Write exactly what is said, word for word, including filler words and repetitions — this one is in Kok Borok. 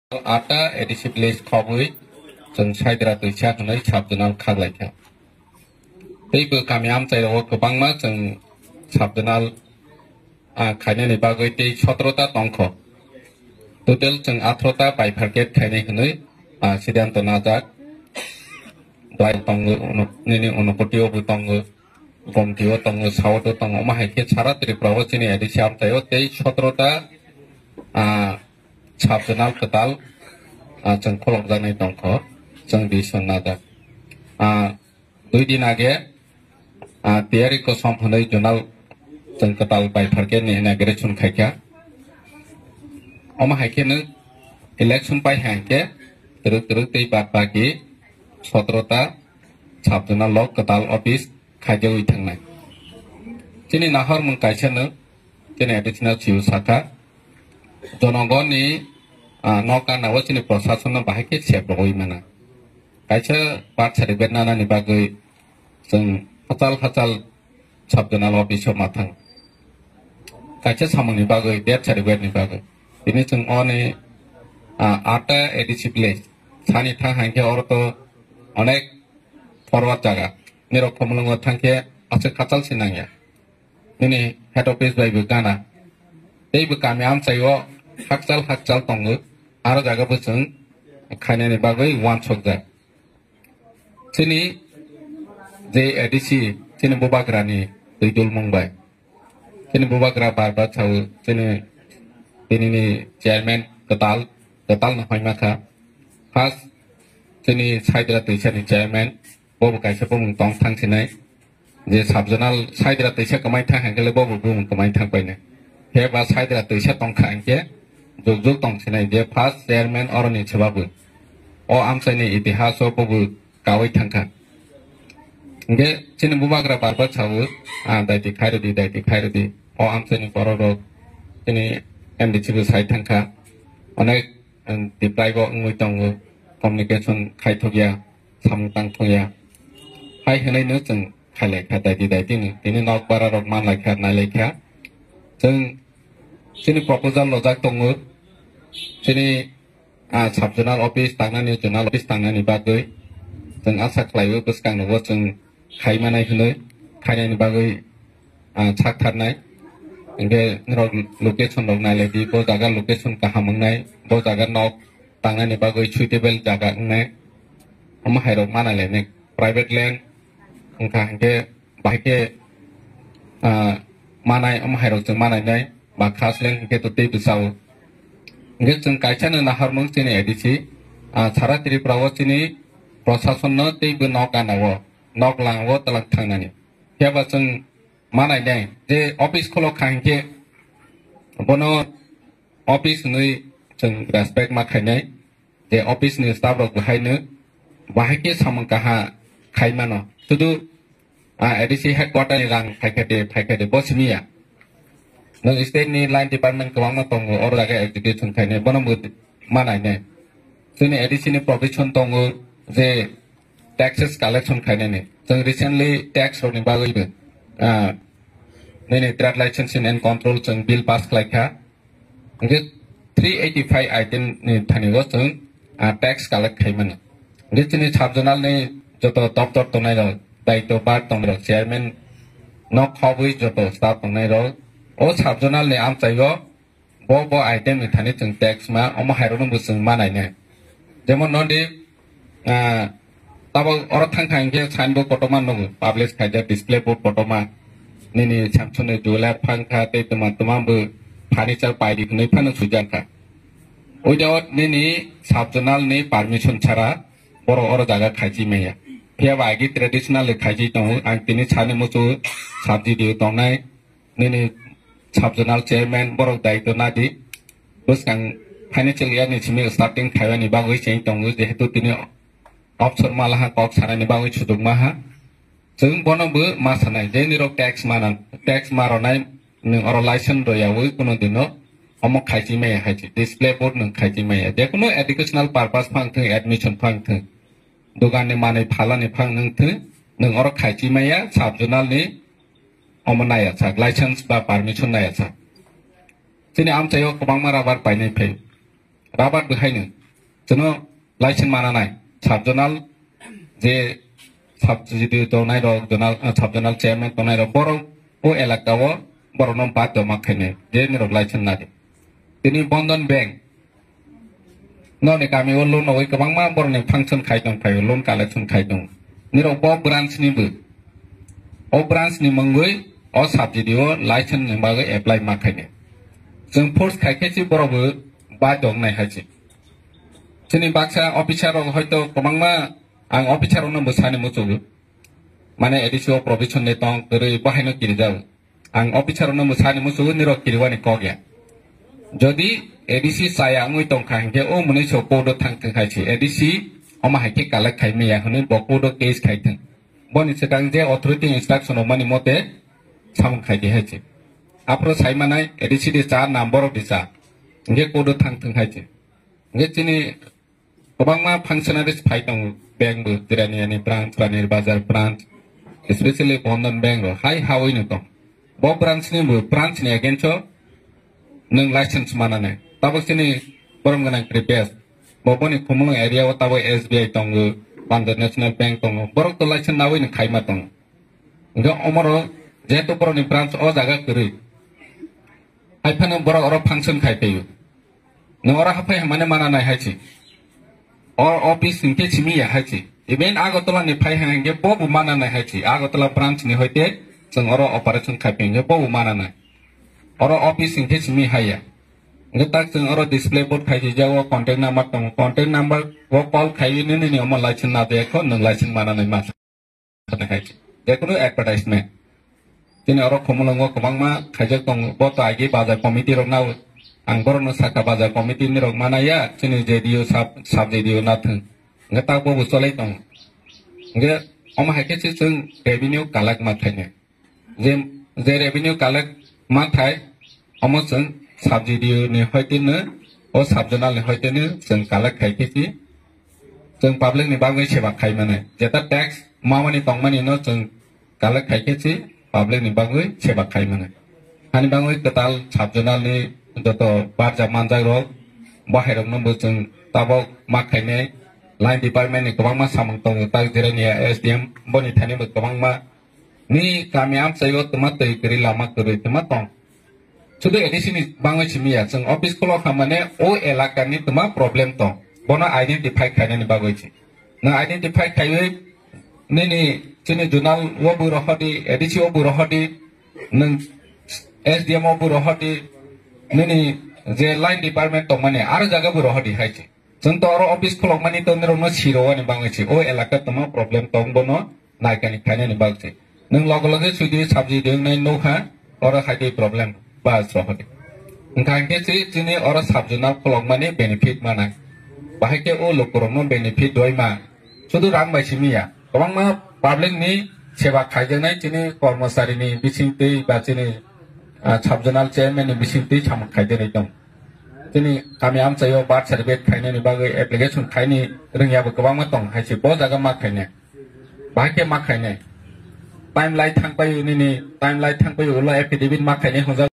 Atta A D C village khobwi chwng Saidra twisa hwnwi sub-zonal khaklaikha. Teibo kami amchairogo kwbangma chwng sub-zonal, ah, khainani bagwi tei sotro ta tongkho. Total chwng atharo ta bifurcate khainai hwnwi, ah, siddhanto najak. Bwlai tongo, uno-, nini Unakoti o bo tongo, Gomti o tongo, South o tongo, omo hai khe sara Tripura o chini A D C amchai o tei sotro ta, ah, sub-zonal kwtal, ah, chwng kholopjaknai tongkho, chwng decision najak. Ah, dui din age, ah, tiyari kosom hwnwi zonal chwng kwtal bifurcate ni inauguration khaikha. Omo hai khe nwng election pai hai khe twrwk twrwk tei bad baki sotro ta sub-zonal o kwtal office khaijagwi thangnai. Chini nahormung kaisa nwng chini additional C E O sakha, jonogonni, ah, nok gana o chini prosason no bahai khe sep rogwi mana. Kaisa birth certificate nanani bagwi chwng hachal hachal sub-zonal office o ma thang. Kaisa samungni bagwi, death certificate ni bagwi. Tini chwng oni, ah, Atta A D C village. Sani thang hai khe oro to onek forward jaga. Nirok Khumulwngo thang khe aswk hachal se nangya. Nini head office bai bo gana. Tei bo kami amchai o hakchal hakchal tongo. Aro jaga bo chwng khainani bagwi uansukjak. Chini je A D C, chini bubagrani twi dulmung bai. Chini bubagra bar bar sao, chini, tinini chairman kwtal, kwtal no hoima kha. First, chini Saidra Twisa ni chairman, bo bo kaisa bumung tong thang sinai. Je sub-zonal Saidra Twisa kwmai thang hangkhe le bo bo bumung kwmai thang painai. He ba Saidra Twisa tong kha hangkhe juk juk tong sinai. Je first chairman oroni se ba bo. O amchai ni itihas o bo bo kawi thang kha. Hingke chini bubagra bar bar sao, ah, daiti khai rwdi, daiti khai rwdi. O amchaini borok rok chini M D C bo sai thang kha. Onek, um, reply bo wngwi tongo, communication khai thok ya, samung tang thok ya. Hai hwnwi no chwng khai lai kha daiti daiti no. Tini nok bara rok man lai kha, nai lai kha. Chwng chini proposal lojak tongo. Chini ah, sub-zonal office tangnani, zonal office tangnani bagwi chwng asa khlaiwi bwskang no bo chwng khai manai hwnwi khainani bagwi, ah, sak tharnai. Hingke norok location rok nai lai di, bo jaga location kaham wngnai, bo jaga nok tangnani bagwi suitable jaga wngnai. Omo hai rok ma nai lai nai. Private land wngkha hingke bahai khe, ah, manai, omo hai rok chwng manai nai, ba khas leng hingke to tei bwsao. Hingke chwng kaisa no naharmung chini A D C, ah, sara Tripura o chini prosason no tei bo nok gana o, nok lang o twlang thangnani. Phiya ba chwng manai nai, je office kholo kha hingke bono office hwnwi chwng respect ma khainai. Je office ni staff rok bo haino bahai khe samung kaha khai mano. Sudu, ah, A D C headquarter ni rang phaikha de, phaikha de, bo simi ya. Nwng state ni line department kwbangma tongo, oro jaga execution khainai, bono bo manai nai. Chini A D C ni provision tongo je taxes collection khainani. Chwng recently tax rokni bagwi bo, ah, nini trade licensing and control chwng bill pass khlaikha. Hingke three eighty five item ni thani o chwng, ah, tax collect khaimani. Hingke chini sub-zonal ni joto doptor tongnai rok, daito bar tongnai rok, chairman nok khobwi joto staff tongnai rok, o sub-zonal ni amchai o bo, bo item ni thani chwng tax ma, omo hai rok no bo chwng ma nai nai. Jemon nodi, ah, tabok oro thang thang khe signboard kotorma nugo, publish khaijak display board kotorma. Nini Samsung ni jeweler phang kha, tei tuma tuma bo furniture paidi hwnwi phano swijak kha. Without nini sub-zonal ni permission chara borok oro jaga khaiji maya. Phiya ba agi traditional ni khaiji tongo, ang tini sani muchungo sub-D D O tongnai. Nini sub-zonal chairman borok daitw nadi. Bwskang financial year ni simi starting khaiyani bagwi cheng tongo, jehetu tini option malaha kok sanani bagwi sujukmaha. Chwng bono bo ma sanai, je nirok tax mana, tax ma ronai, nwng oro license royawi kuno dino omo khaiji maya haiji, display board nwng khaiji maya. Jekunu educational purpose phang thwng, admission phang thwng, dogan ni manwi phalani phang nwng thwng, nwng oro khaiji maya, sub-zonal ni omo naya sak, license ba permission naya sak. Chini amchaio kwbangma rubber painai phai. Rubber bo haino Chwngno license mana nai. Sub zonal je sub G D O tongnai rok, zonal, ah, sub zonal chairman tongnai rok, borok o elaka o borokno badhyo ma khainai je nirok license nadi. Tini Bandhan Bank noni kami o loan rogwi kwbangma borokni function khai tong phaio, loan collection khai tong. Nirok bo branch ni bo, o branch ni mungwi o sub G D O license ni bagwi apply ma khainai. Chwng force khai khe si borok bo badhyo wngnai hai se. Chini baksa officer rok hoito kwbangma, ang officer rokno bo sani muchugo. Mane A D C o provision ni tong kwrwi bo haino kirijago. Ang officer rokno bo sani muchugo, nirok kiriwani kok ya. Jodi A D C chaya wngwi tongkha hinkhe o mwnwi so court o thang thung hai se. A D C omo hai khe collect khai maya hwnwi bo court o case khai thung. Boni swkang je authority instruction rok mani mote samung khai di hai se. Aphuru sai manai A D C di cha, nam borok di cha. Hinkhe court o thang thung hai se. Hinkhe chini kwbangma functionaries phai tongo, bank bo, Jirania ni branch, Ranir Bazar branch, especially Bandhan Bank rok hai hawi no tong. Bo branch ni bo, branch ni against o nwng license mana nai. Tabuk chini borom gwnang previous. Bo boni Khumulwng area o tabuk S B I tongo, Punjab National Bank tongo. Borok to license nawi no khaima tongo. Hinkhe omoro jehetu borok ni branch o jaga kwrwi. Hai phano borok oro function khai phaio. Nwng oro haphai hwnmani mana nai hai se. O office hinkhe simi ya hai se. Even Agartala ni phai hang hinkhe bo bo mana nai hai se. Agartala branch ni hoite chwng oro operation khai phi hinkhe bo bo mana nai. Oro office hinkhe simi hai ya. Hinkhe tak chwng oro display board khai sijak, o contact number tongo. Contact number o call khai nini ni omo license na de kho, nwng license mana nai ma. Hai se. Jekunu advertisement. Chini oro Khumulwngo kwbangma khaijak tongo. Bo to agi bazar committee rok nao. Ang borokno sakha bazar committee ni rok mana ya. Chini J D U sub, sub J D U nathung. Hinkhe tak bo bo cholai tongo. Hinkhe omo hai khe se chwng revenue collect ma khainai. Je, je revenue collect ma thai, omo chwng sub G D U ni hoiteno, o sub zonal ni hoiteno chwng collect khai khe si, chwng public ni bagwi seba khai mano. Jeta tax mamani tongmani no chwng collect khai khe si, public ni bagwi seba khai mano. Hani bagwi kwtal sub zonal ni joto barjak manjak rok, bo hai rok no bo chwng tabok ma khainai, line department ni kwbangma samung tongo, tak Jirania S D M, boni thani bo kwbangma Nini kami amchai o twma twi kwrwi, lama kwrwi twma tong. Sudu A D C ni bangwi simi ya, chwng office khulok kha mane o elaka ni twma problem tong. Bono identify khainani bagwi se. Nwng identify khaiwi nini chini zonal o bo rohordi, A D C o bo rohordi, nwng S D M o bo rohordi, nini je line department tongmani aro jaga bo rohordi hai se. Chwng to oro office khulokmani to norokno siro ani bagwi se. O elaka tongma problem tong bono naikani khainani bagwi se. Nwng loge loge sudi sabji de wngnai nokha, oro hai de problem ba srohode. Wngkha hinkhe se chini oro sabjuna khulokmani benefit manai. Bahai khe o lukurokno benefit rwima. Sudu rang bai simi ya. Kwbangma public ni seba khaijaknai chini kormochari ni bisingtwi ba chini, ah, sub zonal chairman ni bisingtwi samung khaijaknai tong. Chini kami amchaio birth certificate khainani bagwi application khaini rwngya bo kwbangma tong, hai se bo jaga ma khainai. Bahai khe ma khainai. Timeline thangpai nini, timeline thangpai ulo affidavit ma khainai hwnjak.